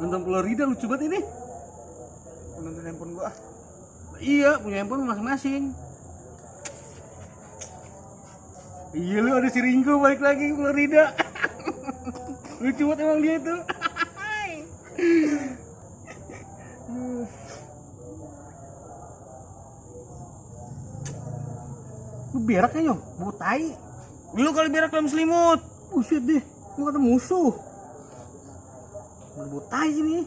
Nonton Florida lucu banget ini. Nonton handphone gua. Iya, punya handphone masing-masing. Iya lu ada si Ringo balik lagi ke Florida. Lucu banget emang dia itu. Lu berak ya, Yong? Bau tai. Lu kali berak dalam selimut. Buset deh, lu kata musuh. Bau tai ini.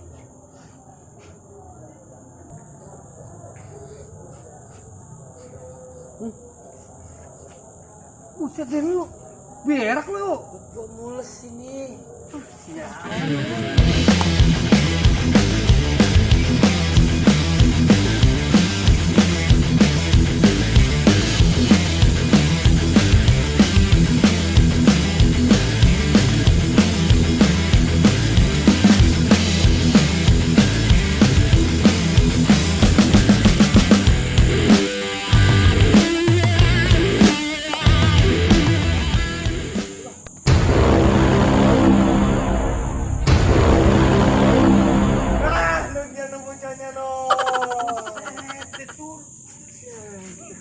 Buset deh lu. Berak lu. Gua mules ini. Siap.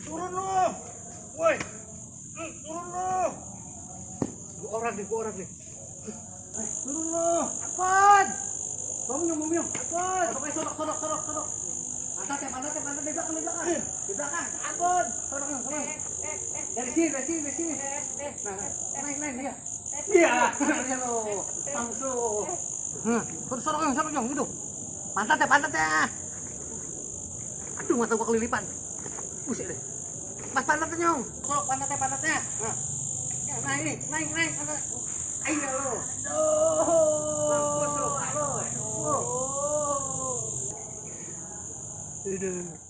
Turun lu. Woi. Turun lu. Gua orang nih. Turun lu. Apaan? Bangun. Apaan? Sampai sorok. Pantat ya, di belakang. Di belakang. Ampun. Sorok. Dari sini. Nah, naik dia. Iya. Ya lu. Langsung. Sorok gitu. Pantat ya. Aduh, mata gua kelilipan. Buset deh. Pas pantatnya, Nyong. Sorok pantatnya. Nah, ini, naik. Ayo lo. Aduh.